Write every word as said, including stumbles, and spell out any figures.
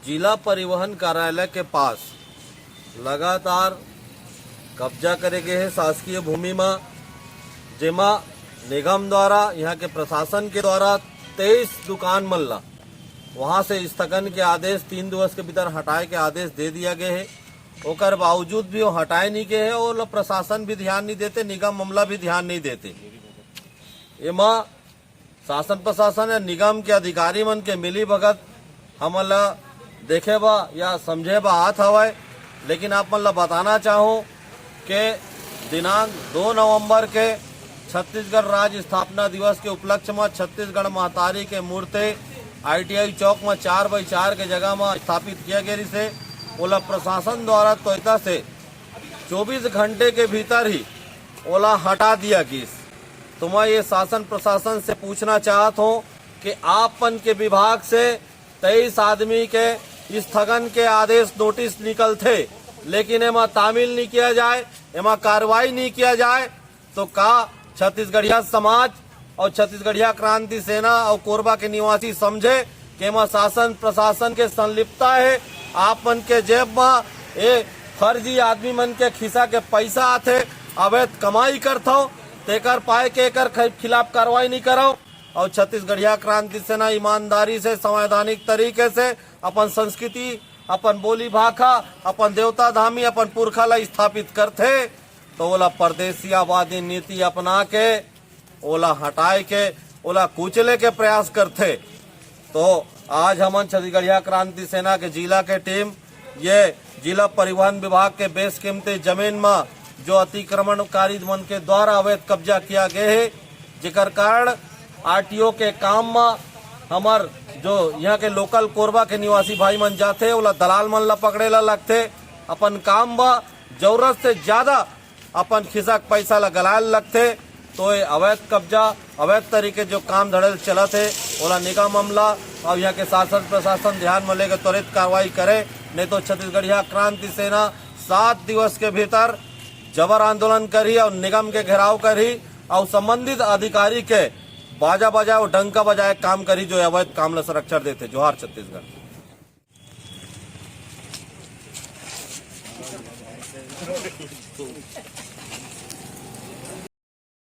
जिला परिवहन कार्यालय के पास लगातार कब्जा करे गए हे शासकीय भूमि म, जेमा निगम द्वारा, यहाँ के प्रशासन के द्वारा तेईस दुकान मन ला वहाँ से स्थगन के आदेश, तीन दिवस के भीतर हटाए के आदेश दे दिया गए हे। ओकर बावजूद भी वो हटाए नहीं गए हे और प्रशासन भी ध्यान नहीं देते, निगम अमला भी ध्यान नहीं देते। एमा शासन प्रशासन या निगम के अधिकारी मन के मिली भगत हमन ला देखे बा या समझे बा आत हवय, लेकिन आप मन ला बताना चाहूँ के दिनांक दो नवंबर के छत्तीसगढ़ राज्य स्थापना दिवस के उपलक्ष्य म छत्तीसगढ़ महतारी के मूर्ति आईटीआई चौक म चार बाई चार के जगह म स्थापित किया गया रिसे, ओला प्रशासन द्वारा तोयता से चौबीस घंटे के भीतर ही ओला हटा दिया गिस। तो मैं ये शासन प्रशासन से पूछना चाहत हूँ कि आप मन के विभाग से तेईस आदमी के स्थगन के आदेश नोटिस निकलथे, लेकिन एमा तामील नहीं किया जाए, एमा कार्रवाई नहीं किया जाए, तो का छत्तीसगढ़िया समाज और छत्तीसगढ़िया क्रांति सेना और कोरबा के निवासी समझे कि एमा शासन प्रशासन के संलिप्तता है? आप मन के जेब म ए फर्जी आदमी मन के खिसा के पैसा आथे, अवैध कमाई करथव, तेकर पाए के एकर खि-, खिलाफ कार्रवाई नहीं करव। और छत्तीसगढ़िया क्रांति सेना ईमानदारी से, संवैधानिक तरीके से अपन संस्कृति, अपन बोली भाखा, अपन देवता धामी, अपन पुरखा ला स्थापित करथे, तो ओला परदेसियावादी नीति अपना के, ओला हटाए के, ओला कुचले के प्रयास करथे। तो आज हमन छत्तीसगढ़िया क्रांति सेना के जिला के टीम ये जिला परिवहन विभाग के बेशकीमती जमीन म जो अतिक्रमणकारी मन के द्वारा अवैध कब्जा किया गए हे, जेकर कारण आरटीओ के काम म हमर जो यहाँ के लोकल कोरबा के निवासी भाई मन जाथे, ओला दलाल मन ला पकड़े ला लगथे, अपन काम म जरूरत से ज्यादा अपन खिसा के पैसा ला गलाए ला लगथे। तो ये अवैध कब्जा, अवैध तरीके जो काम धड़ेल चलत हे, ओला निगम अमला और यहाँ के शासन प्रशासन ध्यान में लेके त्वरित कार्रवाई करे, नहीं तो छत्तीसगढ़िया क्रांति सेना सात दिवस के भीतर जबर आंदोलन करही और निगम के घेराव करही और संबंधित अधिकारी के बाजा बजाए और डंका बजाए काम करही, जो अवैध काम ला संरक्षण देथे। जोहार छत्तीसगढ़।